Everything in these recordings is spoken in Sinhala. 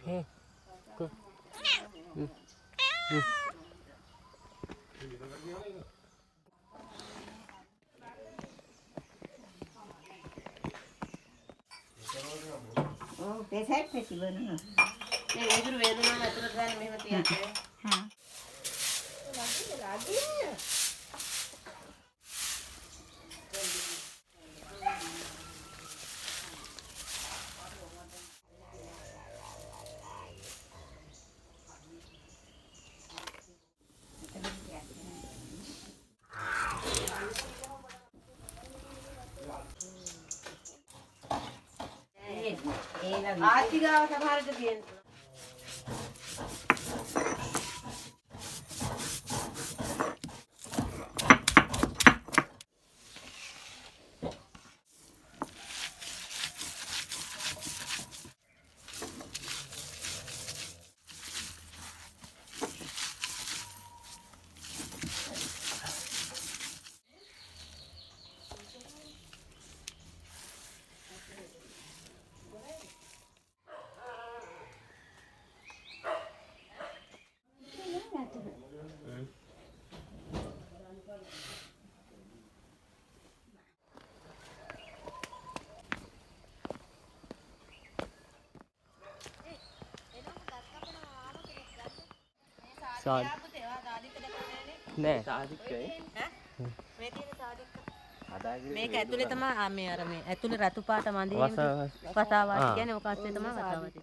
හේ ඔව් පෙසක් පෙති බලනවා. මේ වීදුරු වේදුනම ඇතුළට දාන්න මෙහෙම තියන්න. හා. ආච්චි ගාව සමහරට තියෙන. නෑ මේක ඇතුලේ තමයි මේ අර මේ ඇතුලේ රතු පාට මඳේ වසාවාති කියන්නේ ඔක අස්සේ තමයි වසාවාති.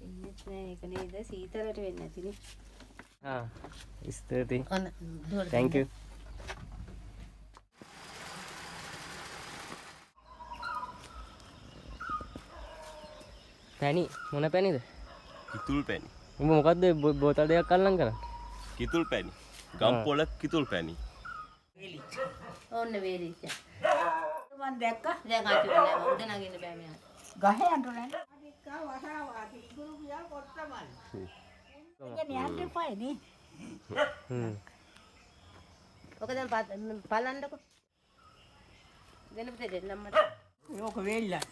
ඉන්නේ නෑ ඒක නේද සීතලට වෙන්නේ නැතිනේ. ආ ස්තුතියි. ඔන්න thank you. පැණි මොන පැණිද? කිතුල් පැණි. උඹ මොකද්ද බෝතල් දෙකක් අල්ලන් කරන්නේ? කිතුල් පැණි. ගම්පොළ කිතුල් පැණි. ඔන්න වේලිච්ච. මං දැක්කා. දැන් ආච්චි නෑ උඩ නගින්න බෑ මෙයාට. ගහේ අඬන්නේ. අනික්කා වසාවාති ඉගුරු ගියා කොත්තමල්. ඒක යන්න එපායි නේ. හ්ම්. ඔක දැන් පලන්නකෝ. දෙන්න පුතේ දෙන්න අම්මට. ඕක වේලිලා.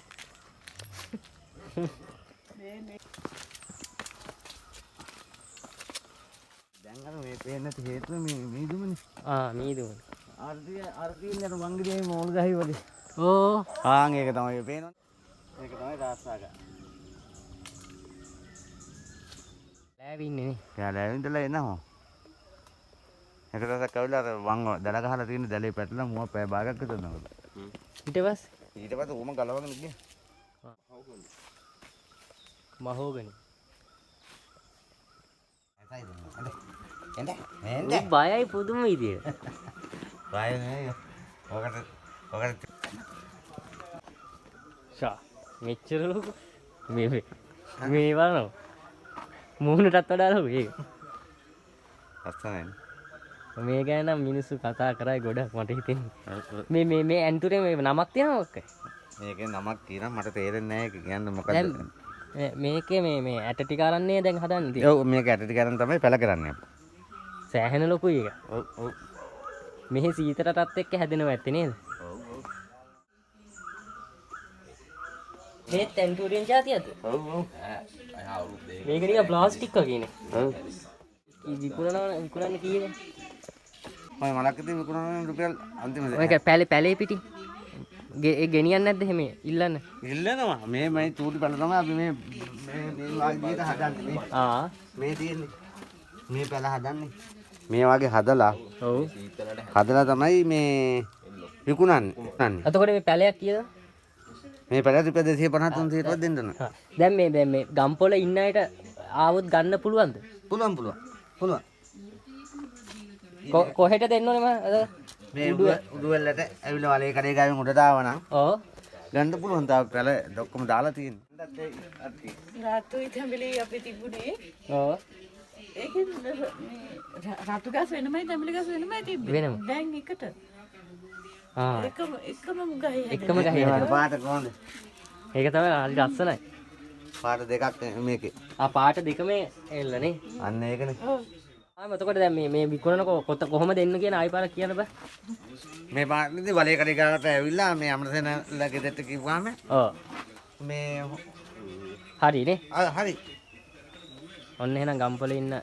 දැන් අර මේ පේන්නේ නැති හේතුව මේ මීදුමනේ. ආ මීදුම. අර අර තියෙන අර වංගිරියේ මෝල් ගහයි වගේ. ඕ. ආන් ඒක තමයි ඔය පේනවනේ. ඒක තමයි රාස්සා ගහ. ලෑවි ඉන්නේ නේ. එයා ලෑවි ඉඳලා එනවා. එක දවසක් ඇවිල්ලා අර වං දැල ගහලා තියෙන දැලේ පැටලලා මුව පැය භාගයක් විතර නගලා. ඊට පස්සේ ඊට පස්සේ ඌම ගලවගෙන ගියා. මහෝගනි. එන්න එන්න. ඌ බයයි පුදුම විදියට. බය නෑ. ඔකට ඔකට ෂා මෙච්චර ලොකු මේ මේ මේ බලනවා. මූණටත් වඩා ලොකු ඒක. ලස්සනයි. මේ ගැන නම් මිනිස්සු කතා කරයි ගොඩක් මට හිතෙන්නේ. මේ මේ මේ ඇන්තුරේ මේ නමක් තියෙනවද ඔක්ක? මේකේ නමක් කියනවා මට තේරෙන්නේ නෑ ඒක කියන්න මොකද්ද. දැන් මේකේ මේ මේ ඇට ටික අරන්නේ දැන් හදන්නේ තියෙන්නේ. ඔව් මේක ඇට ටික අරන් තමයි පැල කරන්නේ අපි. සෑහෙන ලොකුයි ඒක. ඔව් ඔව්. මෙහි සීත රටත් එක්ක හැදෙනවා ඇත්තේ නේද? ඔව් ඔව්. මේත් ඇන්තූරියන් ජාතියද? ඔව් ඔව්. මේක නිකන් ප්ලාස්ටික් වගේ නේ. ඔව්. විකුණනවා විකුණන්න කීයද? මම මලක් ඉතින් විකුණනවා රුපියල් අන්තිම ඔය පැලේ පැලේ පිටි. ඒ ගෙනියන්නේ නැද්ද එහෙම ඉල්ලන්න? ඉල්ලනවා. මේ මේ චූටි පැල තමයි අපි මේ මේ මේ විදිහට හදන්නේ මේ. ආ මේ තියෙන්නේ. මේ පැල හදන්නේ. මේ වගේ හදලා. ඔව්. හදලා තමයි මේ විකුණන්නේ. එතකොට මේ පැලයක් කීයද? මේ පැල රුපියල් 250 300ට දෙන්න ඕන. දැන් මේ දැන් මේ ගම්පොළ ඉන්න අයට ආවොත් ගන්න පුළුවන්ද? පුළුවන් පුළුවන්. පුළුවන්. කොහෙට දෙන්න ඕනේ මම? මේ උඩුවැල්ලට ඇවිල්ලා වලේ කඩේ ගාවෙන් උඩට ආවා නම් ඔව් ගන්න පුළුවන්. තාම පැල ඔක්කොම දාලා තියෙනවා. රතුයි තැඹිලි අපි තිබුණේ. ඔව්. ඒකෙන් මේ රතු ගස් වෙනමයි තැඹිලි ගස් වෙනමයි තිබ්බේ. වෙනම. දැන් එකට. ආ. එකම එකම ගහේ හැදෙන. එකම ගහේ හැදෙන. පාට කොහොමද? ඒක තමයි හරි ලස්සනයි. පාට දෙකක් මේකේ. ආ පාට දෙකම එල්ලනේ. අන්න ඒකනේ. ආ එතකොට දැන් මේ මේ විකුණන කොහොමද එන්න කියන ආයි පාරක් කියන්න බෑ. මේ පාටේදී වලේ කඩේ ගාවට ඇවිල්ලා මේ අමරසේනලා ගෙදරට කිව්වාම ඔව් මේ හරිනේ. ආ හරි. ඔන්න එහෙනම් ගම්පොලේ ඉන්න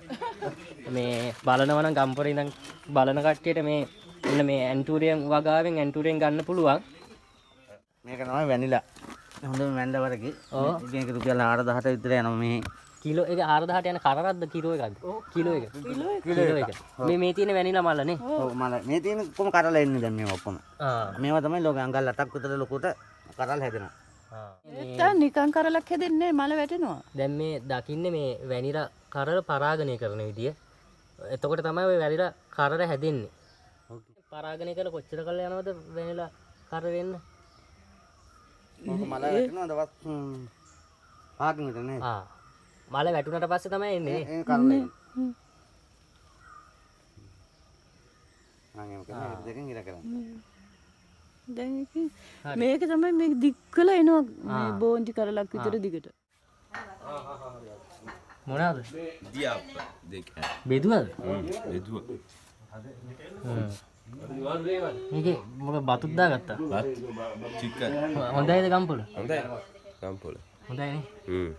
මේ බලනවා නම් ගම්පොලේ ඉඳන් බලන කට්ටියට මේ එන්න මේ ඇන්ටූරියම් වගාවෙන් ඇන්ටූරියම් ගන්න පුළුවන්. මේක තමයි වැනිලා. හොඳම වැනිලා වර්ගේ. ඔව්. මේක රුපියල් 4000ට විතර යනවා මේ. කිලෝ එක 4000ට යන කරරක්ද කිලෝ එකක්ද? කිලෝ එක. කිලෝ එක. මේ මේ තියෙන වැනිලා මල නේ. ඔව් මල. මේ තියෙන ඔක්කොම කරලා එන්නේ දැන් මේවා ඔක්කොම. ආ. මේවා තමයි ලෝකේ අඟල් 8ක් විතර ලොකුට කරල් හැදෙනවා. නැත්තම් නිකන් කරලක් හැදෙන්නේ මල වැටෙනවා. දැන් මේ දකින්නේ මේ වැනිලා කරල පරාගණය කරන විදිය. එතකොට තමයි ඔය වැනිලා කරල හැදෙන්නේ. පරාගණය කරලා කොච්චර කල් යනවද වැනිලා කරල වෙන්න? ඕක මල වැටෙනවා දවස් 5කින් විතර නේද? ආ. මල වැටුණට පස්සේ තමයි එන්නේ නේ. ඒ කරල එන්නේ. ආ එහෙම කරලා ඒ දෙකෙන් ඉර කරන්න. දැන් ඉතින් මේක තමයි මේක දික් කළා එනවා මේ බෝන්දි කරලක් විතර දිගට. මොනවාද? දියාප්ප දෙක. බෙදුවද? බෙදුව. මේකේ මොකක් බතුක් දාගත්තා? බත් චිකන්. හොඳයිද ගම්පොළ? හොඳයි. ගම්පොළ. හොඳයි නේ. හ්ම්.